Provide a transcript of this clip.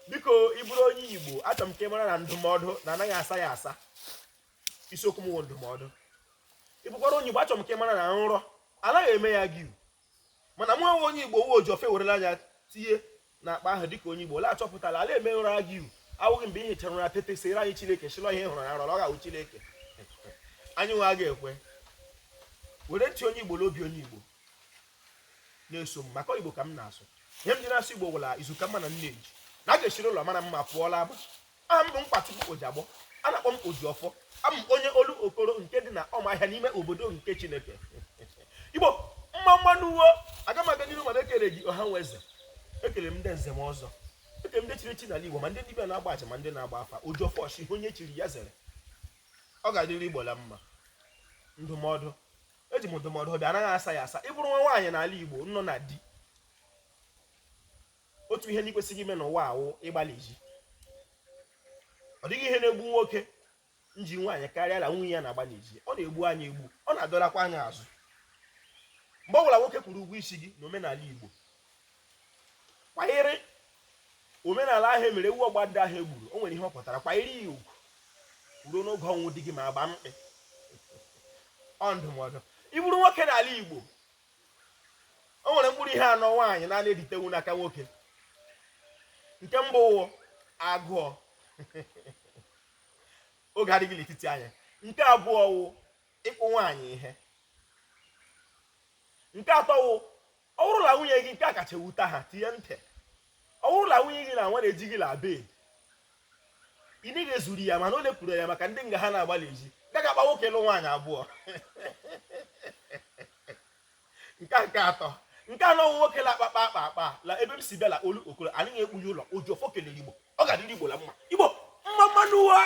Biko, ị bụrụ onye Igbo, achọrọ m ka ị mara na ndụmọdụ na anaghị asa ya asa. Isiokwu m wụ ndụmọdụ. Ị bụkwara onye Igbo, achọrọ m ka ị mara na nrọ anaghị eme ya argue. Mana mụ nwe onye Igbo wụ Ojiọfọ ewerela anya tinye n'akpa ahụ dịka onye Igbo ole achọpụtala ala eme nrọ argue awụghị mgbe ị hichara ụra tete sere anyị Chineke sịlọ ihe hụrụ na nrọ ọ ga-awụ Chineke. Anyị nwe aga ekwe were ntị onye Igbo n'obi onye Igbo na-eso m, maka Igbo ka m na-asụ. Ihe m ji na-asụ Igbo gwụla izu ka mma na nne ji na a ga-esiri ụlọ mara mma pụọla ama. Aha m bụ Nkwachukwu Ojiagbọ, a na-akpọ m Ojiọfọ. Abụ m onye Olokoro nke dị na Ọmahịa n'ime obodo nke Chineke. Igbo mma mma n'uwe aga m aga n'iru, mana ekele gị ọha nwe eze, ekele m ndị nze m ọzọ, ekele m ndị chiri echi n'ala Igbo, ma ndị dibịa na-agba aja ma ndị na-agba afa. Ojiọfọ ọchị ihe onye chiri ya zere, ọ ga-adịrị Igbo la mma. Ndụmọdụ eji m ndụmọdụ bịa anaghị asa ya asa. Ị bụrụ nwa nwaanyị n'ala Igbo nọ na di, otu ihe na kwesịghị ime n'ụwa awụ ịgba l'ezi. Ọ dịghị ihe na-egbu nwoke nji nwaanyị karịa na nwunye ya na-agba n'ezi. Ọ na-egbu anyị egbu, ọ na-adọrakwa anyị azụ. Mgbe ọ bụla nwoke kwuru ụgwọ isi gị n'omenala Igbo, kwanyere omenala ahụ emere ewu ọgba ndị ahụ egburu, o nwere ihe ọ pụtara. Kwanyere ya ugwu ruo n'oge ọnwụ di gị ma agba mkpị. Ọ ndụmọdụ. Ị bụrụ nwoke n'ala Igbo, o nwere mkpụrụ ihe anọ nwaanyị na na-eritenwu n'aka nwoke. Nke mbụ wụ agụọ, oge adịghị n'etiti anyị. Nke abụọ wụ ịkpụ nwaanyị ihe. Nke atọ wụ ọ bụrụ na nwunye gị, nke a kacha ewute ha, tinye ntị, ọ bụrụ na nwunye gị na nwa na-eji gị la bed, ị naghị ezuru ya, mana o lepụrụ ya maka ndị nga ha na-agba l'ezi, gaghị akpa nwoke lụ nwaanyị abụọ. Nke a nke atọ. Nke anọ, nwoke la akpakpa akpa akpa la ebe m si bịa la Olokoro, anaghị ekpu ya ụlọ. Ojiọfọ kelere Igbo, ọ ga-adịrị Igbo la mma. Igbo mma mma n'ụwa.